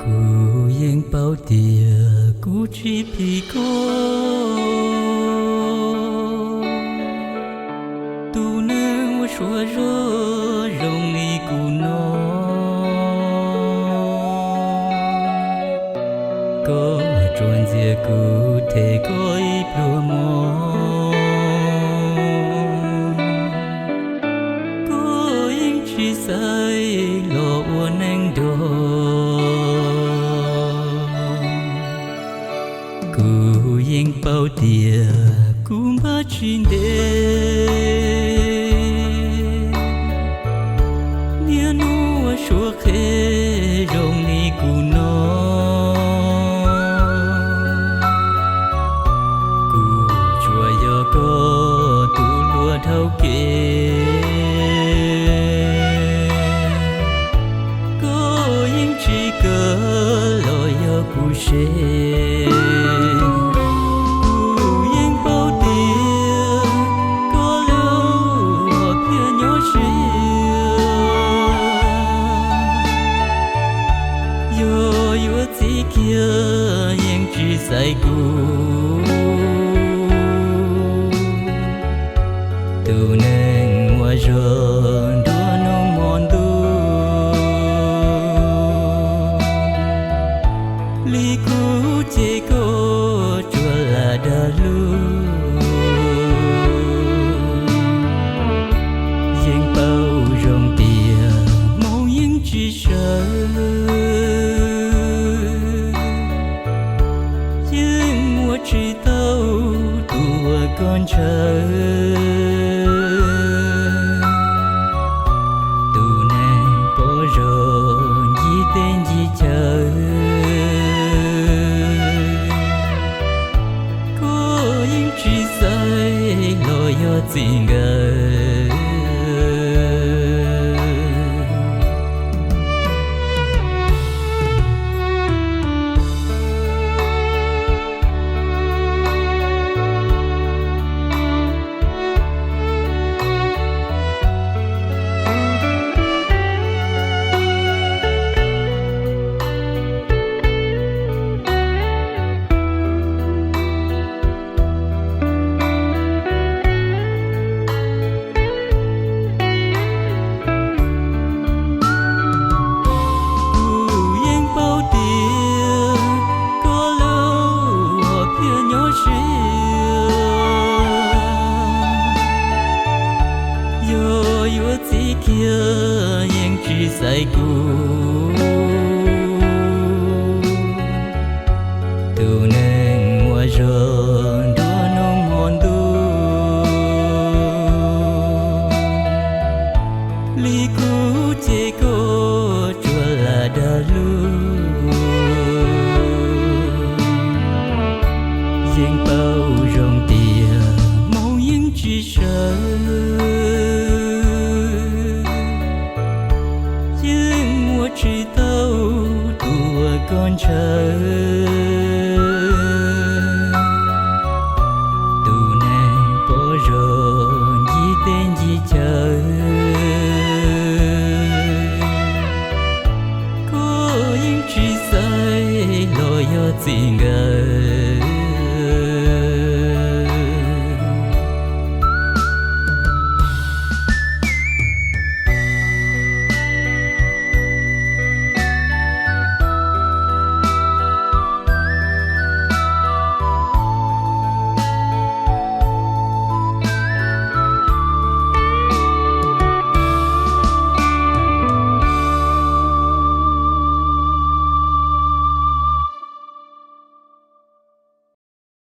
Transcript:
Kuv yeej paub tias kuv tsis phim koj, tus neeg uas suav zog zoo li kuv no. Koj tsuas ntxias kuv them koj ib pluag mov. Koj yeej tsis xaiv los ua neej nrog. Kuv yeej paub tias kuv npaj tsis ntev, niaj hnub ua suav qhev zoo li kuv no. Kuv tsuas yog koj tus hluas dhau kev, koj yeej tsis kawm los yog kuv se. Kuv yeej paub tias koj lub hom phiaj nyob siab, yog yuav txiv kiag yeej tsis xaiv kuv. Tus neeg uas zog nruab hnub hmo ntuj, li kuv ces koj tsuas lam dag lug. Yeej paub zoo tias hmoov yeej tsis sawv, yeej ua tsis tau tus uas koj ntshaw. Tus neeg pom zog ncig teb ncig chaw, koj yeej tsis xaiv los yog txij nkawm. Kuv yeej paub tias koj lub hom phiaj nyob siab, yog yuav txiv kiag yeej tsis xaiv kuv. Tus neeg uas zog nruab hnub hmo ntuj, li kuv ces koj tsuas lam dag lug. Yeej paub zoo tias hmoov yeej tsis sawv, yeej ua tsis tau tus uas koj ntshaw. Tus neeg pom zog ncig teb ncig chaw, koj yeej tsis xaiv los yog txij nkawm.